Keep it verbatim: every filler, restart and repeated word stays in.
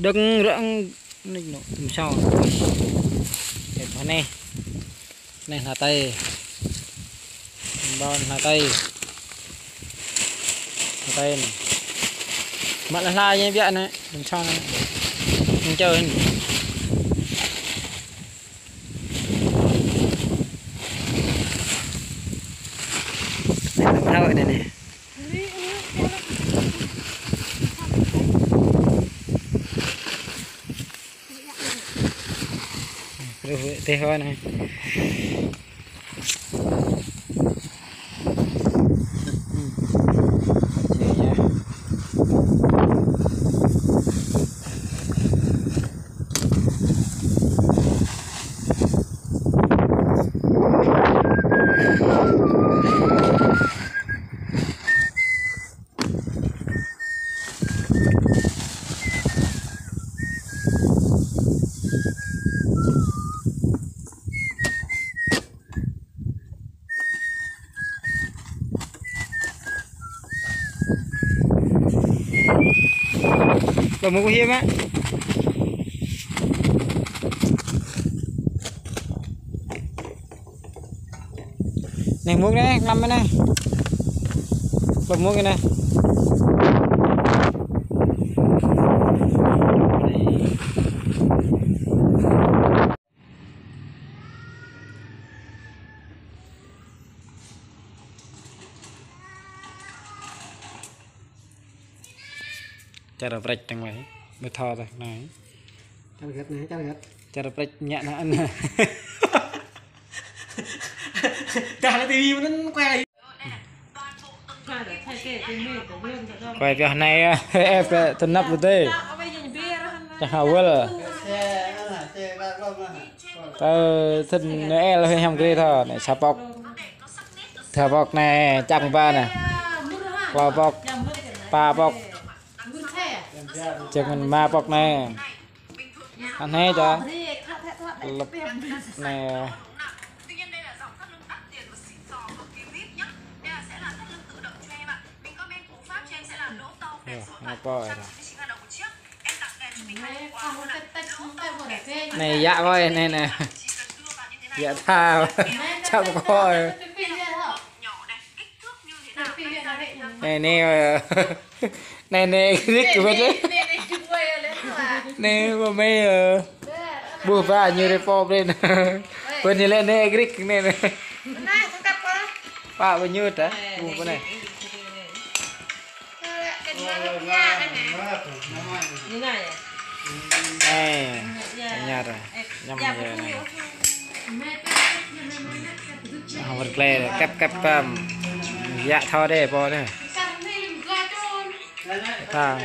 Đơ̆ng rơ̆ng nik nô, tơm sao. Dep hơnai. Anai hla tơi. Ƀôn hla tơi. Hla tơi anai. Mă hla hla ñu biă anai, tơm sao anai. Ñu čơ anai. Anai, anai, anai. Ruh teh ho anai. Ƀu mŭk hiam mă. Anai mŭk anai, ngăm anai. Ƀu mŭk anai. Čar prĕč tơ̆ng wai, ƀu thâo tơ̆ng anai. Čar gĕt anai, čar gĕt. Čar prĕč ñă anai. Dah lah ti vi mơ̆n quay. Quay pioh anai, ĕp tơnap ƀu dơi. Čang hơwơl. Tơ thŭn Noel hơi hăm gre thâo, anai sa pŏk. Sa pŏk anai, čang ba anai. Klâo pŏk, pă pŏk. Čang rơma pŏk anai. Anai ča. Lăp anai. Yơh, anai pô ơi. Anai yă pô ơi, anai anai. Yă tha. Čang pô ơi. Anai, anai, ơ. Anai, anai, grik kơ bơ̆t. Anai, pô mơi, ơ. Ƀuh pă ñu rơpô brên. Bơ̆n ñu lĕ anai grik anai, anai. Pă ƀu ñu ta. Ƀuh pơ anai. Anai, anai. Ñăm yơh. Hơmâo klĕ kĕp kĕp păm. Yă thâo đe pô đe. Ta.